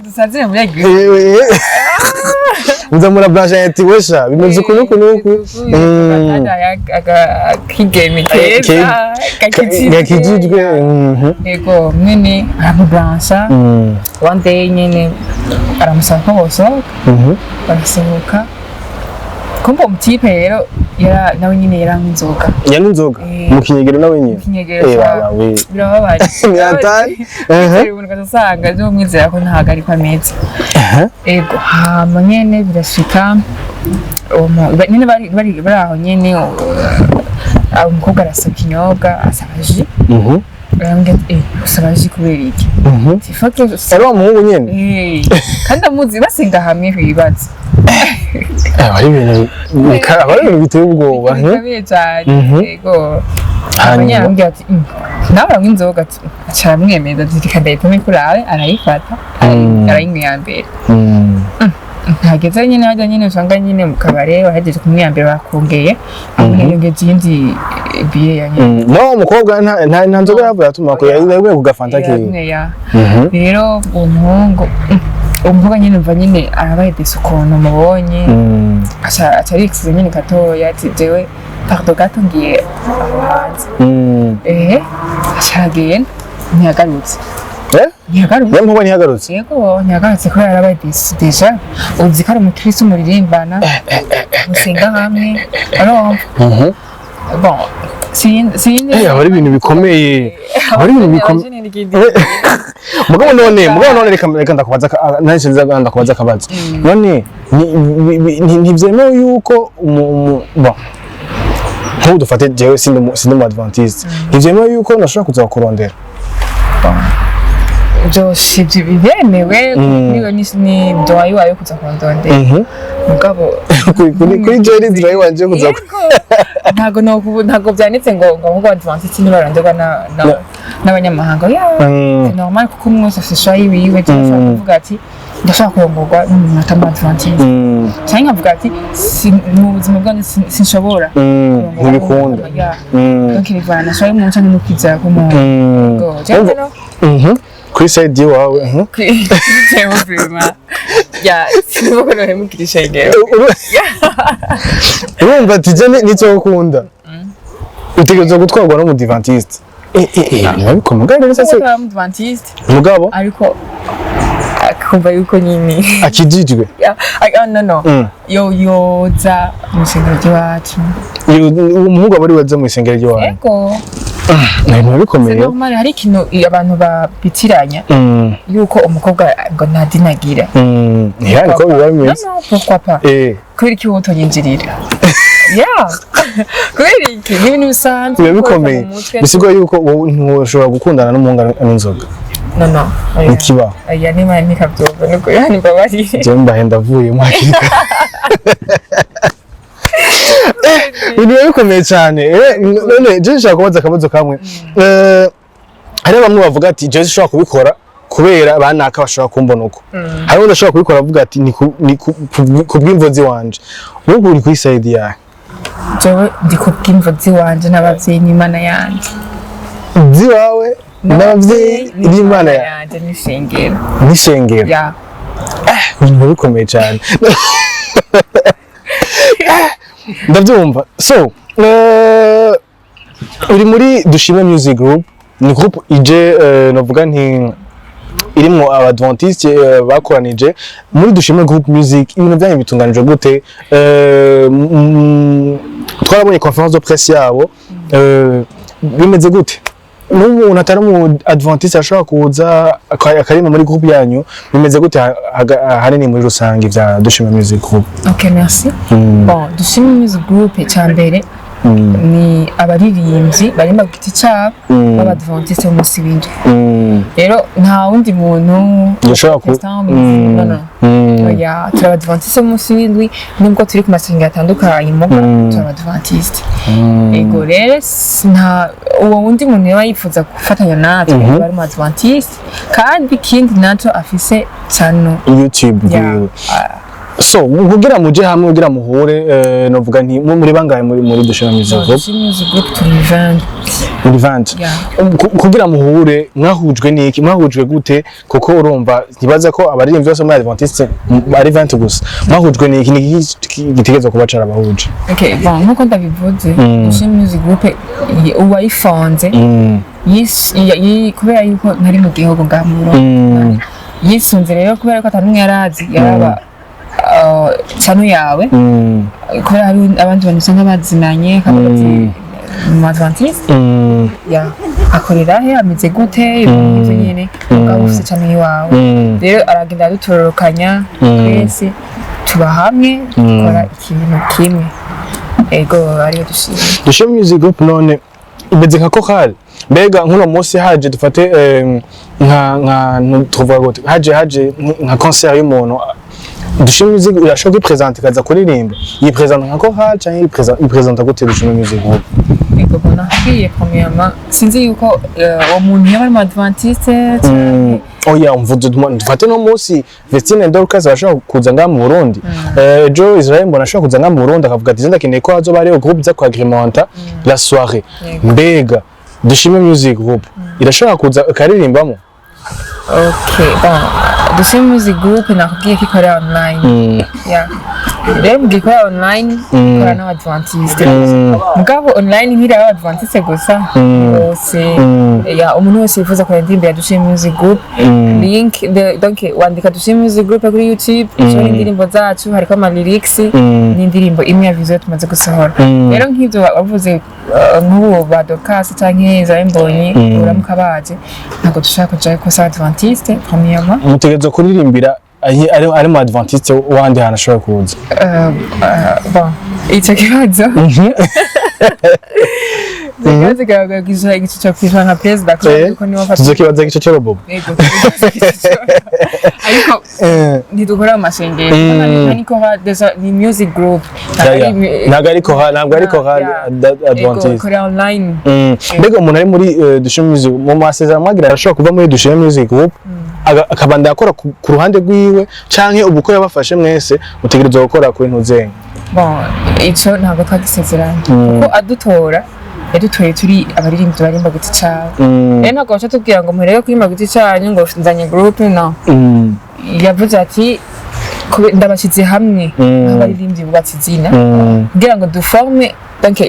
Dusanzire muri église. Muza mura branchanye ati: "Wesha bimeze uku nuku nuku." Akigeme keza gakijijwe. Gakijijwe. Yego, mwene aramubrancha. One day nyene aramusaba ko bosohoka. Barasohoka, kumva umu type rero nawe nyine yaranywa inzoga. Yanywa inzoga? Eh. Mu kinyegero nawe nyine? Kinyegero. Eh, baba we. Birababaje. Ni hatari. Umuntu ugasanga ejo umwizera ko ntago ariko ameze. Ego, hama nyene birashika, uwo nyene bari aho nyene, umukobwa arasaba ikinyobwa, asaba jus. Arambwira ati: "Eh, usaba jus kubera iki?" Ati: "Faut que Ari wa muhungu nyene? Eh, kandi amuzi basenga hamwe bibaza." Aba ari ibintu aba ari ibintu biteye ubwoba. Bikomeye cyane. Ego. Hanyuma? Arambwira ati: Nawe uranywa inzoga?" Ati, aca aramwemeza ati: "Reka ndayitume kurabe." Arayifata, arayinywa iya mbere. Ntageze nyine hajya nyine usanga nyine mu kabare wahejeje kunywa iya mbere, bakongeye yongeje iyindi biye ya nyine. No umukobwa nta nzoga yavuye atuma ko yaguye ku gafanta kiwe. Yaranyweye, ya. Rero uwo muhungu, uwo mukobwa nyine, mva nyine arabaye déçu ukuntu mubonye. Aca arikisiza nyine gatoya ati: "Jewe pardon gato, ngiye aho hanze." Aca aragenda, ntiyagarutse. Eh? Ntiyagarutse. Niyo mukobwa ntiyagarutse? Yego, ntiyagarutse kubera yarabaye déçu. Déjà uzi ko ari umukristo muririmbana, musenga hamwe, urumva? Bon, sinzi. Eh, aba ari ibintu bikomeye, aba ari ibintu bikomeye. Mugabo none reka ndakubaza nahise nza ndakubaza akabazo. None ntivyemewe yuko bon, nk'ubu dufate jewe sindi umu adventiste, ntivyemewe yuko nashobora kuza kurondera? Byose ibyo biremewe. Niwe ni droit iwawe kuza kundondera, mugabo Kuri jewe ni droit wanje kuza Yego. Ntago ntago byanditse ngo ahubwo adventiste ntibaronderwa n'abanyamahanga ya. C'est normal kuko umwe wese afite choix yiwiwe. Cyangwa kuvuga ati: "Ndashaka kurongorwa n'umuntu atari adventiste," cyangwa nkavuga ati: "Mu buzima bwanjye sinshobora kurongorwa Ntibikunda. n'umuntu." Ya. Donc bivana na choix y'umuntu cyangwa n'ukwizera k'umuntu. Yego. Jewe rero Kuri side yiwawe. Jewe vraiment ya, sinumva ko nohemukira ishengero. Urumva ati: "Je nicyo ukunda, utegerezwa gutwarwa n'umudivantiste." Eh, biba bikomeye rero sasa. Kuko atari umudventiste, mugabo ariko akumva yuko nyine akijijwe. Ya, no, yo yoza mu ishengero ry'iwacu. Uwo muhungu aba ari waza mu isengero ry'iwanyu? Yego. Ni ibintu C'est bikomeye. normal. Hari ikintu abantu babitiranya yuko umukobwa ngo nta dini agira. Ya, niko biba No. bimeze. No, pourquoi pas? Kubera iki wowe utonyinjirira? Ya, kubera iki? Ni ibintu bisanzwe Biba gukoresha bikomeye. mu mutwe. Bisigura yuko wowe ntushobora gukundana n'umuhungu anywa inzoga? No, oya. Ntikibaho. Oya, n'Imana ntikabyumva nuko yani mbabarire. Jewe mbahe ndavuyemo hakiri kare. Ibintu biba bikomeye cyane. None je nshaka kubaza akabazo kamwe. Hariho bamwe bavuga ati: "Jewe sinshobora kubikora kubera banaka bashobora kumbona uko." Hariho undi ashobora kubikora avuga ati: "Ni ku bw'imvo ziwanje." Wowe uri kuri side yawe? Jewe ndi kubw'imvo ziwanje n'abavyeyi n'Imana yanje. Ziwawe n'abavyeyi n'Imana yawe? Yanje n'ishengero. N'ishengero. Ya. Ibintu biba bikomeye cyane, ndabyumva. So uri muri Dushime Music Group, ni group ije novuga nti irimwo abadventiste bakoranije muri Dushime Group Music. Ibintu byanyu bitunganije gute? Twarabonye conférence de presse yabo. Bimeze gute? N'umuntu atari umu adventiste ashobora kuza akarima muri group yanyu? Bimeze gute ahanini muri rusange vya Dushime Music Group? Ok, merci. Bon, Dushime Music Group, icya mbere ni abaririmbyi barimba ku giti cyabo b'abadventiste b'umunsi w'indwi. Rero nta wundi muntu Yoshobora ku Protestant, no. Oya, turi abadventiste b'umunsi w'indwi nubwo turi ku masengero atandukanye, muga turi abadventiste. Ego rero nta uwo wundi muntu yaba yifuza gufatanya natwe aba ari umu adventiste, kandi ikindi naco afise channel YouTube ya. Bwiwe. So kugira muje hamwe, kugira muhure, novuga nti muri bangahe muri Dushime Music Group? Dushime Music Group turi 20. Muri 20? Ya. Kugira muhure mwahujwe niki? Mwahujwe gute? Kuko urumva ntibaza ko abaririmbyi bose muri adventiste ari 20 gusa. Mwahujwe niki? Niki gitegerezwa kuba carabahuje? Okay, bon, nkuko ndabivuze, Dushime Music Group uwayifonze kubera yuko ntari mu gihugu ngaha mu Burundi, yisunze rero kubera ko atanumwe yarazi yaraba channel yawe, kubera hari abandi bantu usanga bazinanye, akavuga ati: "Mu adventiste ya akorera he? Ameze gute?" Ibintu nk'ivyo nyene. Mugabo ufise channel iwawe, rero aragenda adutororokanya twese, tuba hamwe, dukora ikintu kimwe. Ego, ariyo Dushime. Dushime Music Group none imeze nka chorale? Mbega nk'uno munsi haje dufate nka tuvuga gute, haje nka concert y'umuntu, Dushime Music irashobora kwipresenta ikaza kuririmba? Yipresenta nka chorale canke yipresenta gute Dushime Music Group? Ego. Bon, nakubwiye, premièrement sinzi yuko uwo muntu yaba ari mu adventiste canke. Oya, umvuze dufate no munsi Vestine, Dorcas bashobora kuza ngaha mu Burundi, ejo Israel mbona ashobora kuza ngaha mu Burundi akavuga ati: "Ndakeneye ko hazoba hariho groupe iza kuagrémenta la soirée." Mbega Dushime Music Group irashobora kuza ikaririmbamo? Ok, bon, Dushime Music Group nakubwiye ko ikorera online. Yeah. Rero mu gihe ikorera online, ikorera n'abadventiste. Mugabo online ntiraba abadventiste gusa bose. Ya, umuntu wese yifuza kureba indirimbo ya Dushime Music Group, link donc wandika Dushime Music Group kuri YouTube, ushobora indirimbo zacu, hariko ama lyrics n'indirimbo imwe ya video tumaze gusohora. Rero nk'ivyo wavuze, nk'ubu ba Dorcas canke Israel Mbonyi uramuka baje, ntabwo dushobora kujayo ko si adventiste premièrement. Mutegerezwa kuririmbira ari mu adventiste wandi hantu ashobora kuza? Bon, ico kibazo kikagira igice cyo kwishura nka perezida, kubera yuko niwe afata. Tuzokibaza igice cyo Bobo. Yego, ariko ntidukora mu mashengero, ni chorale déjà, ni music group. Ntabwo ari chorale, ntabwo ari chorale adventiste. Ikorera online. Mbega umuntu ari muri Dushime Music, mu masezerano mwagira, arashobora kuva muri Dushime Music Group akabandanya akora ku ruhande rwiwe, canke ubu ko yabafashe mwese mutegerezwa gukora kuri ntuzenye? Bon, ico ntabwo twagisezeranye, kuko adutora yadutoye turi abaririmbyi barimba giti cabo. Rero ntabwo baca tubwira ngo muherere kuririmba giti canyu, ngo nzanye group, no. Yavuze ati: "Ndabashyize hamwe nk'abaririmbyi bubatse izina kugira ngo duforme donc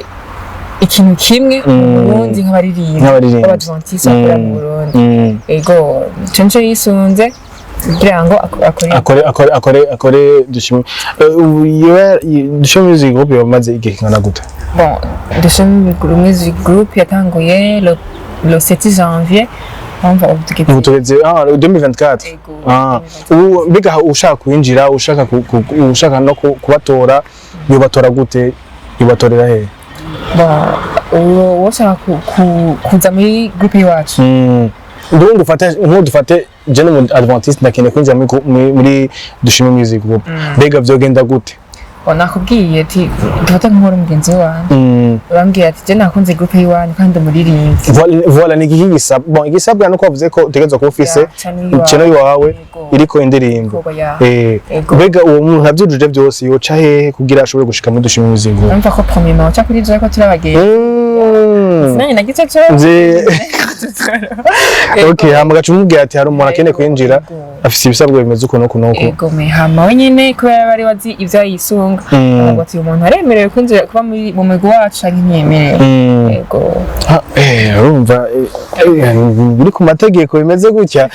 ikintu kimwe mu Burundi nk'abaririmbyi Nk'abaririmbyi. b'abadventiste bakorera mu Burundi." Ego, ico nico yisunze kugira ngo akore. Akore Dushime. Ubu Dushime Music Group yamaze igihe kingana gute? Bon, Dushime Music Group yatanguye le 7 janvier, urumva ubu tugeze Ubu tugeze 2024. Ego. Ubu mbega ushaka kwinjira, ushaka ushaka no kubatora, yobatora gute? Yobatorera he? Bon, uwo ushaka kuza muri groupe iwacu? Ndumva ufate nk'ubu, dufate je ni adventiste, ndakeneye kwinjira muri Dushime Music Group, mbega vyogenda gute? Bon, nakubwiye ati dufate nk'uwari mugenzi wanjye, urambwira ati: "Je nakunze groupe y'iwanyu kandi umuririmbyi." Voilà, ni igiki gisabwa? Bon, igisabwa nuko wavuze ko utegerezwa kuba ufise Ya, channel iwawe. Channel iwawe Yego. iriko indirimbo. Ibikorwa, ya. Yego. Mbega uwo muntu avyujuje vyose yoca hehe kugira ashobore gushika muri Dushime Music Group? Urumva ko premièrement uca kuri je ko turi abagenzi. Sinanye na gice cyo. Okay, hama gaca umubwira ati hari umuntu akeneye kwinjira, afise ibisabwa bimeze uku n'uku n'uku. Ego me, hama we nyene kubera bari bazi ivyo yisunga, aravuga ati: "Uyu muntu aremerewe kwinjira kuba muri mu mugwi wacu canke ntiyemerewe?" Ego. Ha, urumva biri ku mategeko bimeze gutya.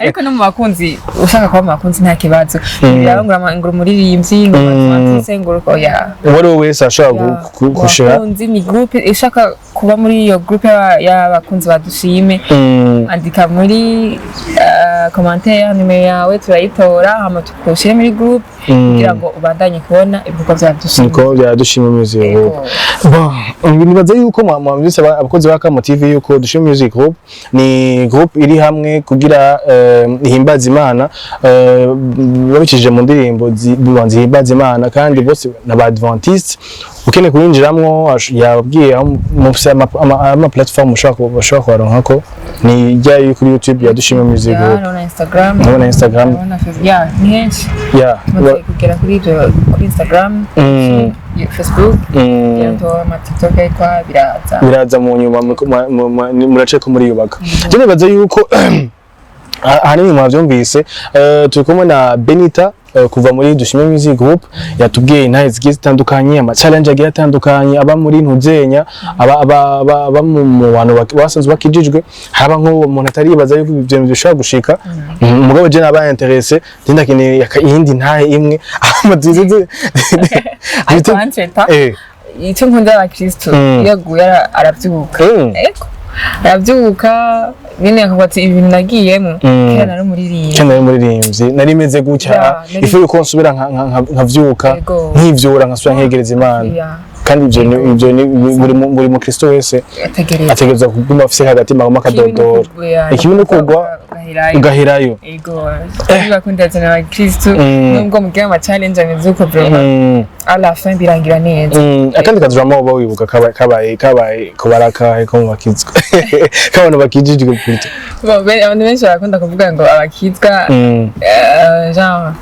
Ariko no mu bakunzi, ushaka kuba mu bakunzi nta kibazo, biraba ngo ngo umuririmbyi, ngo umwanditsi, ngo oya. Uwo ari we wese ashobora gushira. Bakunzi ni groupe, ushaka kuba muri iyo groupe y'abakunzi badushime, andika muri commentaire nimero yawe, turayitora, hama tukushyire muri groupe kugira ngo ubandanye kubona ibikorwa bya Dushime. Niko bya Dushime Music Group. Bon, nibaza yuko mwumvise abakozi ba Kamo TV yuko Dushime Music Group ni group iri hamwe kugira ihimbaze Imana babicishije mu ndirimbo zihimbaza Imana, kandi bose n'aba Adventiste. Ukeneye kuyinjiramwo, yababwiye aho mufise ama platform ushobora kubaronkako, ni ijya iri kuri YouTube ya Dushime Music Group. Ndabona Instagram. Ndabona Instagram. Ndabona Facebook, ya, ni henshi. Tumaze kugera kuri ibyo, kuri Instagram, Facebook, bientôt ama TikTok, ariko biraza. Biraza mu nyuma, murace ko muriyubaka. Je nibaza yuko ahanini mwavyumvise. Turi kumwe na Benita kuva muri Dushime Music Group, yatubwiye intahe zigiye zitandukanye, ama challenge agiye atandukanye aba muri ntuzenya, aba mu bantu basanzwe bakijijwe, haba nk'uwo muntu ataribaza yuko ibyo bintu bishobora gushika. Mugabo je naba intéressé, je ndakeneye iyindi ntahe imwe. Ama Ariko entre-temps, icyo nkunda abakristo, iyo aguye arabyuka. Ego, arabyuka nyine, akavuga ati: "Ibi bintu nagiyemo kera nari umuririmbyi." Kera nari umuririmbyi, nari meze gutya. Ya, Ifu yuko nsubira nkavyuka, Ego. nkivyura, nkasubira nkegereza Imana. Ya. Kandi ivyo ni buri mukristo wese ategereza. Ategerezwa kuguma afise hagati maguma akadodora. Ikibi ni ukugwa ugaherayo. Ugaherayo. Ego, bakunda cyane abakristu, nubwo mugira ama challenge ameze uko, vraiment, à la fin birangira neza. Akandi kadrama uba wibuka kabaye kubarakahe ko mu bakizwa, k'abantu bakijijwe plutôt? Bon, abantu benshi barakunda kuvuga ngo abakizwa, genre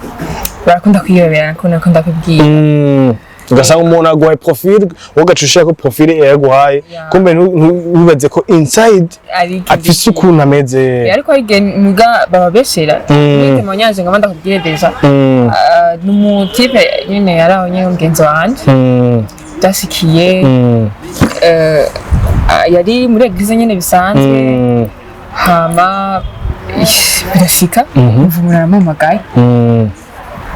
barakunda kwiyobera, bakunda kubwira. Ugasanga umuntu aguhaye profil, wowe ugaca ushirako profil yaguhaye, kumbe ntubaze ko inside ari ikindi afise kintu. ukuntu ameze. Ariko hari igihe muga bababeshera. Muri témoignage ngamba ndakubwire déjà, ni umutipe nyine yari aho nyine, mugenzi wanje, byashikiye, yari muri église nyine bisanzwe, hama birashika umva umuntu aramuhamagaye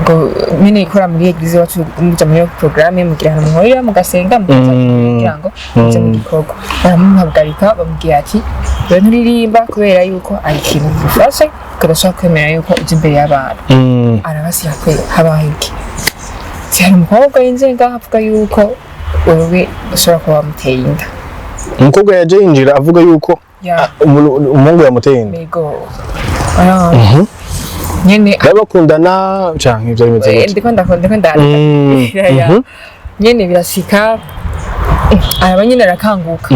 ngo nyine ikora muri église iwacu, muja muri programme, mugira ahantu muhurira mugasenga, mukaja kugira ngo muje mu gikorwa. Baramuhagarika, bamubwira ati: "Rero nturirimba kubera yuko ari ikintu gufashe ukadashobora kwemera yuko uja imbere y'abantu." Arabasiga kwe habaye iki? Ati: "Hari umukobwa yinjiye ngaho avuga yuko wewe ushobora kuba wamuteye inda." Umukobwa yaje yinjira avuga yuko umuhungu yamuteye inda? Ego. Nyene. Bari bakundana canke ivyo bimeze gute? Ndiko ndakunda, ndiko ndandika. Ya. Nyene birashika, araba nyene arakanguka.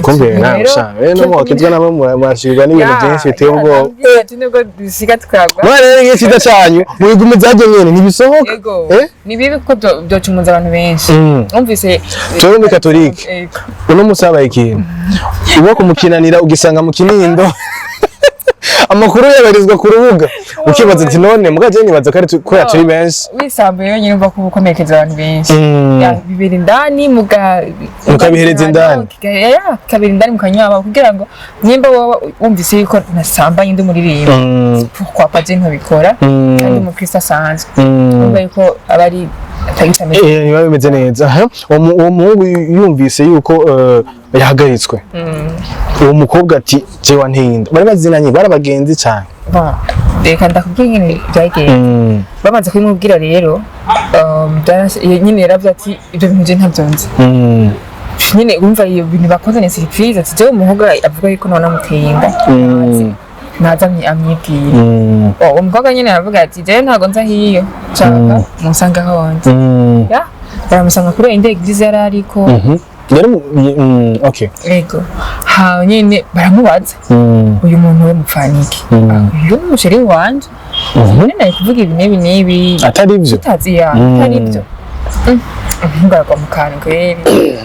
Kumbe nawe Rero, usanga rero no mukizwa namwe murashirwa n'ibintu byinshi biteye ubwoba. Ati nubwo dushika tukagwa. Mwana rero, igihe cyiza cyanyu mubigumiza harya nyene ntibisohoka. Ego. Eh? Ni bibi kuko byocumuza abantu benshi. Umvise. Twebwe muri Katolike, Ego. uno munsi habaye ikintu uba kumukinanira, ugisanga mu Kinindo amakuru yabarizwa ku rubuga, ukibaza ati: "None mugaje?" Nibaza ko ari kubera turi benshi. Wisambuye wenyine, umva ko uba ukomerekeza abantu benshi. Ya, bibera indani muga Mukabihereza indani. Ya, kikabera indani, mukanywa, kugira ngo nimba wowe wumvise yuko nasambanye ndi umuririmba, pourquoi pas je ntobikora kandi umukristo asanzwe? Urumva yuko aba ari atagitameze. Biba bimeze neza. Aha. Uwo muhungu yumvise yuko yahagaritswe, uwo mukobwa ati: "Jewe ntinda." Bari bazinanye, bari abagenzi cyane? Bon, reka ndakubwira ingene byagenze. Bamaze kubimubwira rero, nyine yaravuze ati: "Ibyo bintu je ntabyo nzi." Nyine urumva iyo bintu bakoze ni surprise. Ati: "Jewe umuhungu avuga yuko none amuteye inda, naza amyibwire." Oh, uwo mukobwa nyine aravuga ati: "Jewe ntabwo nza hiyo, nshaka munsanga aho ndi." Ya, baramusanga kuri indi église yari ariko. Yari okay. Ego, ha nyine baramubaza: "Uyu muntu we mupfaniki?" "Uyu ni umuchéri wanje." Nyine nari kuvuga ibi n'ibi n'ibi. Atari ibyo. Utazi ya atari ibyo. Umuhungu aragwa mu kantu kweri,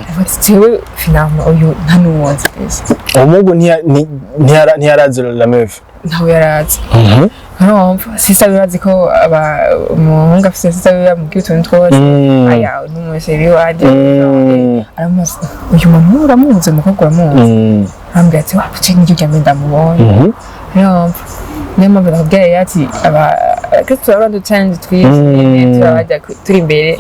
avuga ati: "Jewe finalement uyu nta n'uwonzi mbese." Uwo muhungu ntiyarazi la meuf? Ntawe yarazi. Urumva sisa bibazi ko umuhungu afise sisa biba mubwira utuntu twose. Aya ni umuchéri wanje. Aramubaza: "Uyu muntu uramuzi? Umukobwa uramuzi?" Arambwira ati: "Wapi, niryo rya mbere ndamubonye." Urumva niyo mpamvu nakubwira rero ati abakristo baba duchallenge twinshi nyene, turabajya turi imbere.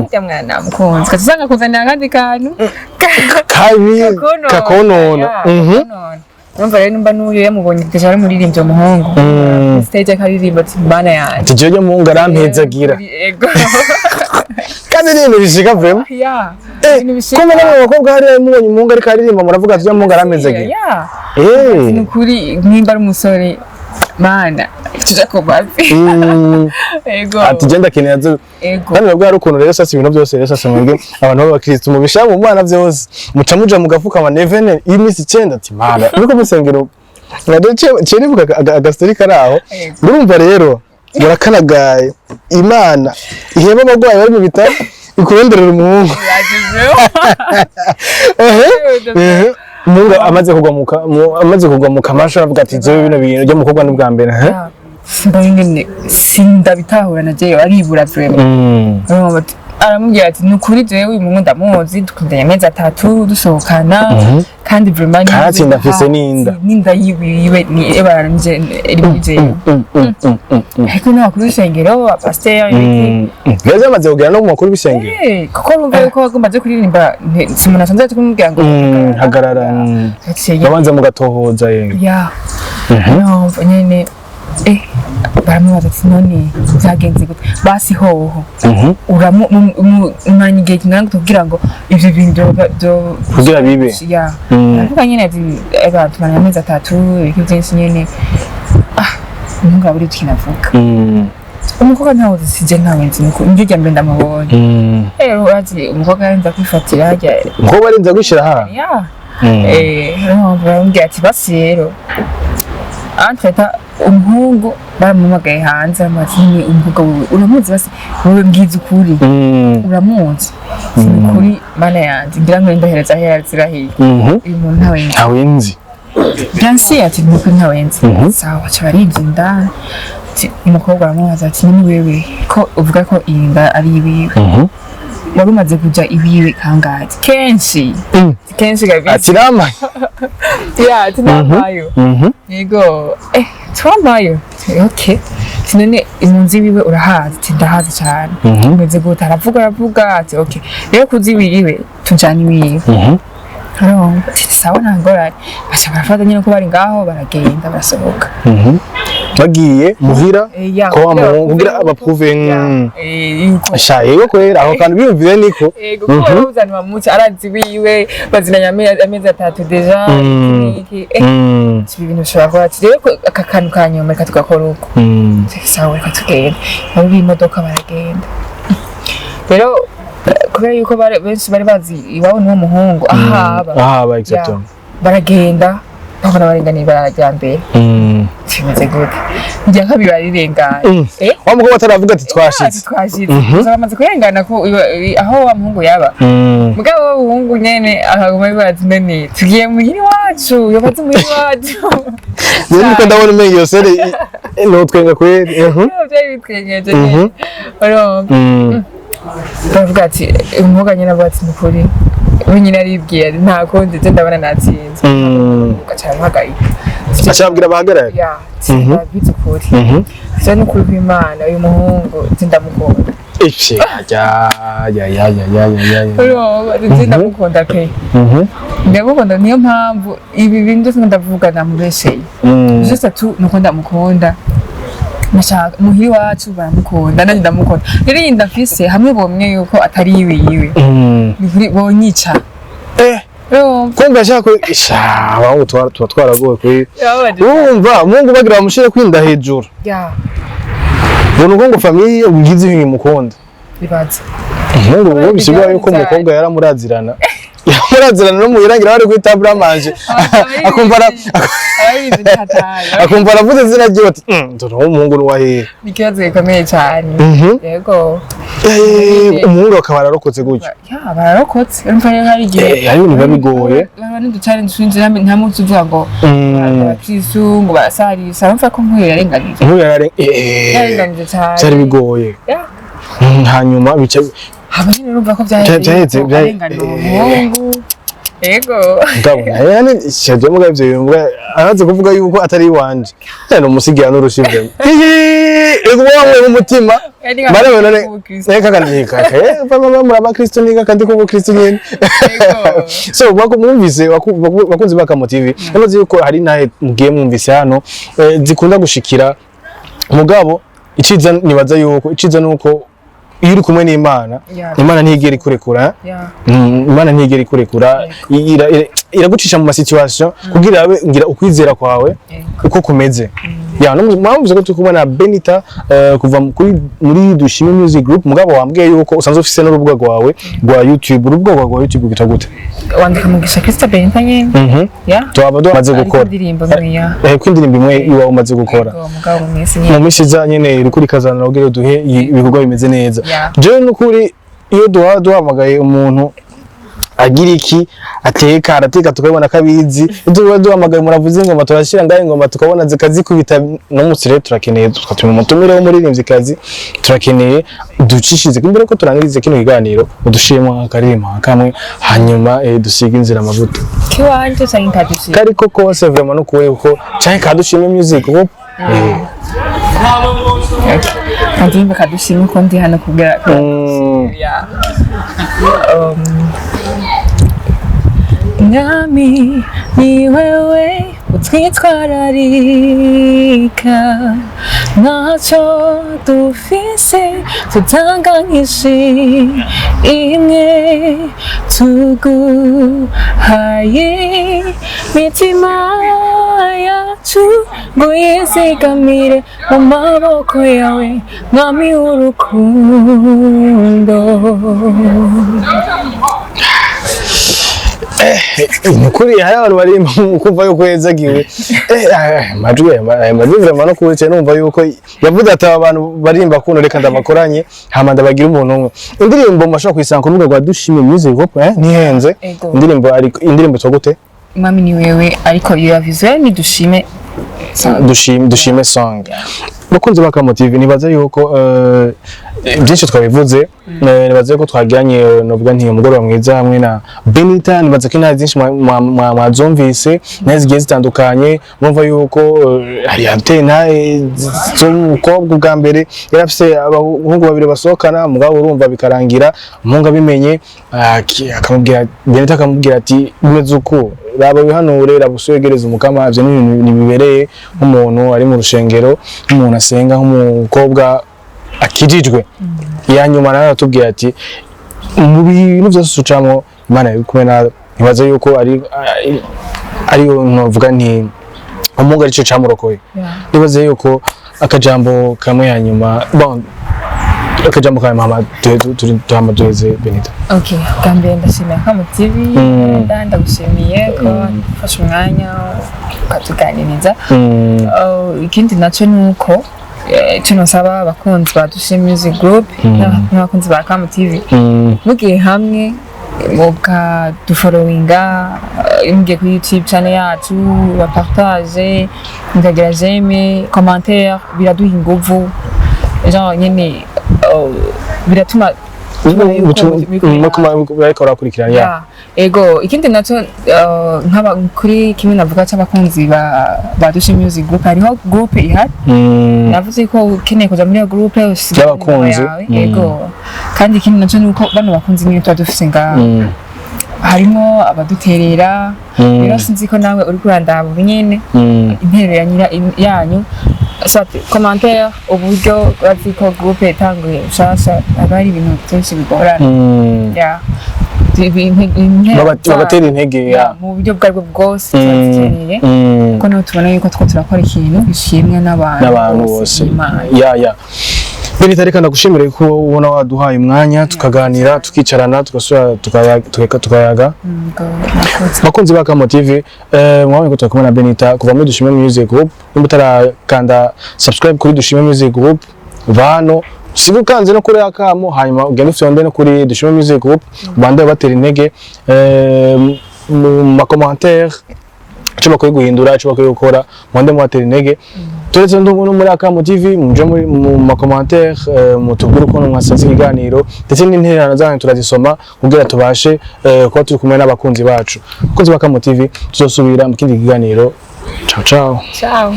Ujya mwana namukunze, ugaca usanga akuzanira akandi kantu kabi kakonona. Kakonona. Ya, kakonona. Urumva rero nimba n'uyu yamubonye déjà ari umuririmbyi, umuhungu kuri stage akaririmba ati: "Mana yanjye." Ati: "Jewe muhungu arampezagira." Ego. Kandi ni ibintu bishika vraiment. Ya. Ibintu bishika. Kumbe namwe abakobwa hariya mubonye umuhungu ariko aririmba muravuga ati: "Ujya muhungu arampezagira." Ya. Ni ukuri, nimba ari umusore, mana tuja ku mavi. Ego. Ati: "Genda kenera zo." Ego. Kandi nabwo hari ukuntu rero sasa ibintu byose rero sasa mwebwe abantu b'abakristo mubishira mu Mana byose, muca muja mugapfukama nevene y'iminsi 9, ati: "Mana," uriko musengero ciye nibuka agastori kari aho. Ego. Urumva rero murakanagaye, Imana iheba abagwayi bari mu bitaro ikuronderera umuhungu. Yagezeho. Ehe, ehe. Umuhungu amaze kugwa mu kamasha aravuga ati: "Jewe bino bintu ujya mukobwa ni bwa mbere." Ehe. Mbona ingene sindabitahura na jewe, aribura vraiment. Urumva aramubwira ati: "Ni ukuri, jewe uyu muhungu ndamuzi, dukundanye amezi 3 dusohokana, kandi vraiment Kanatsinda afise n'inda. N'inda yiwe ni ebaranje iri muri jewe." Ariko n'abakuru b'ishengero, abapasiteri, ibiki. Rero byamaze kugera no mu makuru b'isengero? Kuko urumva yuko agomba aje kuririmba, si umuntu asanzwe aje kumubwira ngo Hagarara. Ati, Babanza mugatohoza yego. Ya, numva nyene Baramubaza ati: "None byagenze gute basi hoho uramu umwanya igihe kingana gute kugira ngo ivyo bintu Kugira bibe. Ya, aravuga nyene ati: "Eba, tumaranye amezi 3, ibiki byinshi nyene." Ah, umuhungu arabura ikintu avuga. Umukobwa ntawe uzi, sije ntawe nzi, nuko niryo rya mbere ndamubonye. Rero urazi umukobwa arinza kwifatira harya. Umukobwa arinze gushyira ha. Ya. Niyo mpamvu baramubwira ati basi rero entre-temps umuhungu baramuhamagaye hanze, baramubaza ati: "Nyine umukobwa wewe uramuzi? Basi wowe mbwiza ukuri, uramuzi?" Ni ukuri Mana yanjye, ngira ngo ndohereza aho zirahiye, uyu muntu ntawe nzi. Ntawe nzi. Bien sûr, ati: "Ni ukuri ntawe nzi." Sawa, baca barinjira indani. Ati, umukobwa aramubaza ati: "None wewe ko uvuga ko iyi nda ari iwiwe, wari umaze kuja iwiwe kangahe?" "Kenshi." "Kenshi kabisa." Ati nama. Ya, ati: "Namayo." Yego, twamayo. Okay. Ati: "None mu nzu iwiwe urahazi?" Ati: "Ndahazi cyane." "Umeze gute?" Aravuga, aravuga. Ati: "Okay, rero kuzi iwiwe, tujana iwiwe." Arumva ati: "Sawa, nta ngorane." Baca barafata nyine ko bari ngaho, baragenda, barasohoka. Bagiye muhira Ya, ko wa kugira muhungu kugira baprouve abaprouve. Ya, yuko Sha, yego kwera aho kantu biyumvire niko. Yego, kuko baravuze bamuca arazi wiwe, bazinanye amezi 3 déjà, iki iki, ibi bintu bishobora kuba. Ati: "Rero ko aka kantu ka nyuma reka tugakora uko." "Sawa, reka tugende." Bari b'imodoka baragenda. Rero kubera yuko benshi bari bazi iwabo n'uwo muhungu ahaba. Ahaba, exactement. Baragenda, babona barenganiye ibara rya mbere. Kimeze gute? Njya kabiri barirengana. Wa mukobwa ataravuga ati twashitse. Twashitse. Gusa bamaze kurengana ko aho wa muhungu yaba. Mugabo wa muhungu nyene akaguma bibaza: "None tugiye muhira iwacu, yobaze muhira iwacu?" Rero niko ndabona umenga iyo scène notwenga kweri. Byari bitwengeje nyene, urumva. Baravuga ati, umukobwa nyine avuga ati: "Nukuri we nyine aribwiye ati, nta kundi, je ndabona natsinze." Ugaca aramuhagarika. Aca ababwira bahagarare. Ya, ndabizi ukuri, je n'ukuri kw'Imana, uyu muhungu je ndamukunda. Iki ya ya ya ya ya ya ya. Urumva, je ndamukunda pe. Ndamukunda, niyo mpamvu ibi bintu byose ndavuga namubesheye. Juste tu nuko ndamukunda, nashaka muhira iwacu baramukunda, nanjye ndamukunda. Rero iyi ndafise hamwe bomwe yuko atari iwiwe, ni kuri bonyica. Urumva. Kumva ashaka ko sha abahungu tuba twaragowe kuri. Yababaje. Urumva umuhungu bagira bamushire kwinda hejuru. Ngo nuko ngo famille ugize ibintu mukunda. Bibaza. Umuhungu ngo bisigura yuko umukobwa yaramurazirana no muyirangira bari kuri table à manger, Ababizi ntihatari. akumva aravuze izina ryiwe ati: "Dore uwo muhungu ni uwahehe?" Ni ikibazo gikomeye cyane. Yego. Umuhungu akaba ararokotse gutyo. Ya, bararokotse. Urumva rero hari igihe Hari ibintu biba bigoye. Baba n'uduchallenge twinshi, nta munsi uvuga ngo abakristu ngo barasarisa. Urumva ko nk'uyu yarenganije. Nk'uyu Yarenganije cyane. Byari bigoye. Ya. Hanyuma bica Haba nyine urumva ko byaheze. Byaheze, Arenganije uwo muhungu, yego. Ndabona yani shaje muga ivyo bintu araze kuvuga yuko atari iwanje, yani umusigira n'urushivye ego wamwe mu mutima. Yari nka Mara none ubukristo. neka kandi kaka mama muri abakristo niga kandi ko ubukristo nyene. Yego. So bako mwumvise bakunzi ba Kamo TV, namaze yuko hari nahe mugiye mwumvise hano zikunda gushikira. Mugabo iciza, nibaza yuko iciza nuko iyo uri kumwe n'Imana, Imana ntigera ikurekura. Imana ntigera ikurekura, iragucisha mu masituation kugira abe ngira ukwizera kwawe uko kumeze. Ya, no mwumvise ko turi kumwe na Benita kuva muri Dushime Music Group. Mugabo wambwiye yuko usanzwe ufise n'urubuga rwawe rwa YouTube. Urubuga rwawe rwa YouTube rwitwa gute? Wandika Mugisha Christa Benita nyene. Ya. Twaba dumaze Ariko gukora indirimbo imwe ya. Ko indirimbo imwe iwawe umaze gukora. Yego, mugabo mu minsi Mu nyene. minsi iza nyene iriko ikazana kugira duhe ibikorwa bimeze neza. Jewe nukuri iyo duha duhamagaye umuntu agira iki, ateka, arateka tukabona ko abizi. Iyo tuba duhamagaye umuntu avuze ingoma, turashyira ngaho ingoma tukabona zikazikubita. No munsi rero turakeneye tukatuma umutumire w'umuririmvyikazi, turakeneye ducishize imbere ko turangirize kino kiganiro, udushiremo akaririmbo kamwe, hanyuma dusige inzira amavuta. Kiwanje canke kadushime? Kariko kose vraiment, no kuwe kuko canke kadushime music kuko Kandirimba kadushime ko ndi hano kubwira. Ya. Mwami ni wewe. Utwitwararika ntacyo dufise tutanga nk'ishimwe, tuguhaye mitima yacu ngo yizigamire mu maboko yawe, Mwami w'urukundo. Ni ukuri hari abantu baririmba kumva yuko yezagiwe. Amajwi, aya majwi vraiment, no kubitse numva yuko yavuze ati: "Aba bantu baririmba kuno, reka ndabakoranye hama ndabagira umuntu umwe." Indirimbo mashobora kuyisanga ku rubuga rwa Dushime Music Group, ntihenze. Ego. Indirimbo, ariko indirimbo yitwa gute? Mwami ni wewe, ariko iyo visuel ni Dushime. Dushime Song. Bakunzi ba Kamo TV, nibaza yuko byinshi twabivuze. Nibaza yuko twagiranye, novuga nti umugoroba mwiza hamwe na Benita. Nibaza ko intare zinshi mwazumvise, intare zigiye zitandukanye. Murumva yuko hari yateye intare z'umukobwa ubwa mbere yari afise abahungu babiri basohokana, mugabo urumva bikarangira umuhungu abimenye, akamubwira Benita, akamubwira ati: "Bimeze uku, raba wihanure, raba usegereze Umukama." Ivyo ni ibintu ntibibereye nk'umuntu ari mu rushengero, nk'umuntu asenga, nk'umukobwa akijijwe. Iya nyuma nawe aratubwira ati: "Mu bintu byose ucamwo, Imana iri kumwe nawe." Ntibaza yuko ari novuga nti umuhungu arico camurokoye. Nibaze yuko akajambo kamwe ya nyuma, bon, akajambo kamwe mama tuhama duheze, Benita. Okay, bwa mbere ndashimira Kamo TV. Ndagushimiye ko wafashe umwanya ukatuganiriza. Ikindi nacyo ni uko icyo nosaba abakunzi ba Dushime Music Group n'abakunzi ba Kamo TV, mugiye hamwe mukadufollowinga, mugiye kuri YouTube channel yacu, bapartage, mukagira j'aime, commentaire, biraduha inguvu, genre nyene biratuma tubona yuko bariko barakurikirana ya. Ya, ego. Ikindi nacyo, nk'aba kuri kimwe navuga cy'abakunzi ba Dushime Music Group, hariho groupe ihari. Navuze ko ukeneye kuja muri iyo groupe usiga y'abakunzi. nimero yawe. Ego. Kandi ikindi nacyo ni uko bano bakunzi nyine tuba dufise ngaha, harimo abaduterera. Rero sinzi ko nawe uri kurandaba ubu nyene, interero ya nyira yanyu, soit commentaire, uburyo bazi ko groupe itanguye nshasha, haba hari ibintu byinshi bigorana. Ya, Babatera intege ya. Mu buryo ubwo aribwo bwose tuba dukeneye, kuko niho tubona yuko two turakora ikintu gishimwa n'abantu n'abantu bose n'Imana. Ya, Benita, reka ndagushimire ko ubona waduhaye umwanya tukaganira, tukicarana, tugasubira tukayaga. Murakoze. Bakunzi ba Kamo TV, mwabonye ko turi kumwe na Benita kuva muri Dushime Music Group. Nimba utarakanda subscribe kuri Dushime Music Group, vano siga ukanze no kuri Akamo, hanyuma ugende ufyonde no kuri Dushime Music Group, ubande batera intege mu ma commentaire icyo bakwiye guhindura, icyo bakwiye gukora, mwande mubatera intege. Turetse no muri Akamo TV, muje muri mu ma commentaire, mutubwire ukuntu mwasanze ikiganiro, ndetse n'intererano zanyu turazisoma kugira tubashe kuba turi kumwe n'abakunzi bacu. Abakunzi ba Akamo TV, tuzosubira mu kindi kiganiro. Ciao ciao. Ciao.